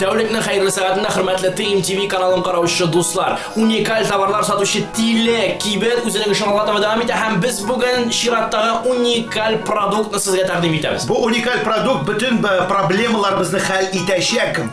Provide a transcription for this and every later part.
Тәүлекнең хәерле сәгатендә хөрмәтле TMTV каналын караучы дуслар, уникаль товарлар сатучы Тиле кибет үзенең эшен алга таба дәвам итә һәм без бүген чираттагы уникаль продуктны сезгә тәкъдим итәбез. Бу уникаль продукт бөтен э, проблемаларыбызны хәл итәчәк.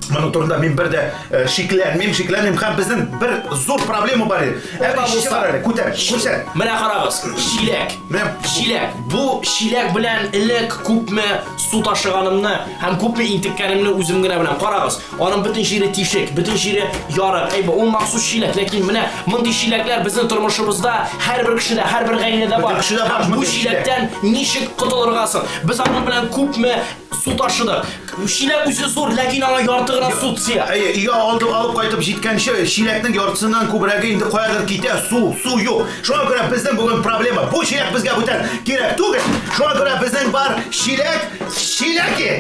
Моның турында мин бер дә э, шикләнмим, шикләнмим. Һәм безнең бер зур проблема бар иде. Әле булса. Әле, күтәр, күрсәт. Менә карагыз, чиләк. Менә Чиләк. Бу чиләк белән элек күпме су ташыганымны һәм күпме интеккәнемне үзем генә беләм. Карагыз, аның бөтен җире тишек, бөтен җире ярык. Әйбә, ул махсус чиләк, ләкин менә мондый чиләкләр безнең тормышыбызда һәрбер кешедә, һәрбер гаиләдә бар. Бөтен кешедә бар Һәм бу мондый чиләк. чиләктән ничек котылырга соң? Без аның белән күпме су ташыдык. Чиләк үзе зур, ләкин аңа ярты гына су тия. Әйе, өйгә алды, алып кайтып җиткәнче, чиләкнең яртысыннан күбрәге инде каядыр китә, су, су юк. Шуңа күрә безнең бүген проблема. Бу чиләк безгә бүтән кирәк түгел. Шуңа күрә безнең бар чиләк, чиләки.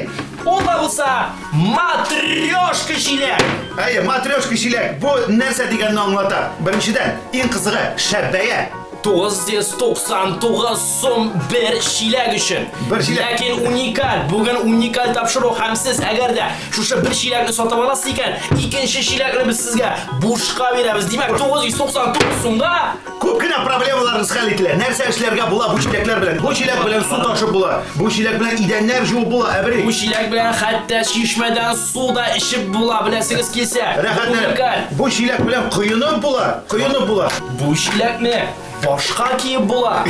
Ул да булса матрешка чиләк. Әйе, матрешка чиләк. Бу нәрсә дигәнне аңлата. Беренчедән, иң кызыгы, шәп бәя. 999 сум бер чиләк өчен. Бер чиләк. Ләкин уникаль. Бүген уникаль тапшыру һәм сез әгәр дә шушы бер чиләкне сатып аласыз икән, икенче чиләкне без сезгә бушка бирәбез. Димәк, 999 сумга Күп кенә проблемаларыгыз хәл ителә. Нәрсә эшләргә була бу чиләкләр белән? Бу чиләк белән су ташып була. Бу чиләк белән идәннәр жуып була, әбри. Бу чиләк белән хәтта чишмәдән су да эчеп була, беләсегез килсә. Рәхәтләнеп. Уникаль. Бу чиләк белән коенып була, коенып була. Бу чиләкне башка киеп була.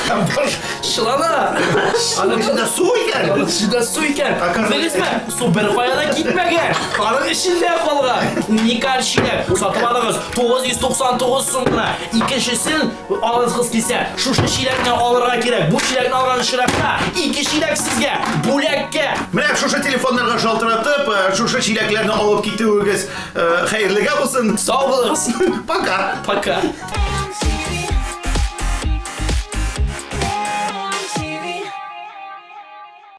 Һәм баш чылана. Аның эчендә су икән. Аның эчендә су икән. Күрдегезме? Су бер кая да китмәгән. Аның эчендә калган. Уникаль чиләк. Сатып алыгыз. 999 сум гына. Икенчесен аласыгыз килсә, шушы чиләкне алырга кирәк. Бу чиләкне алган очракта ике чиләк сезгә бүләккә. Менә шушы телефоннарга шалтыратып, э, шушы чиләкләрне алып китүегез э, хәерлегә булсын. Сау булыгыз. Пока. Пока.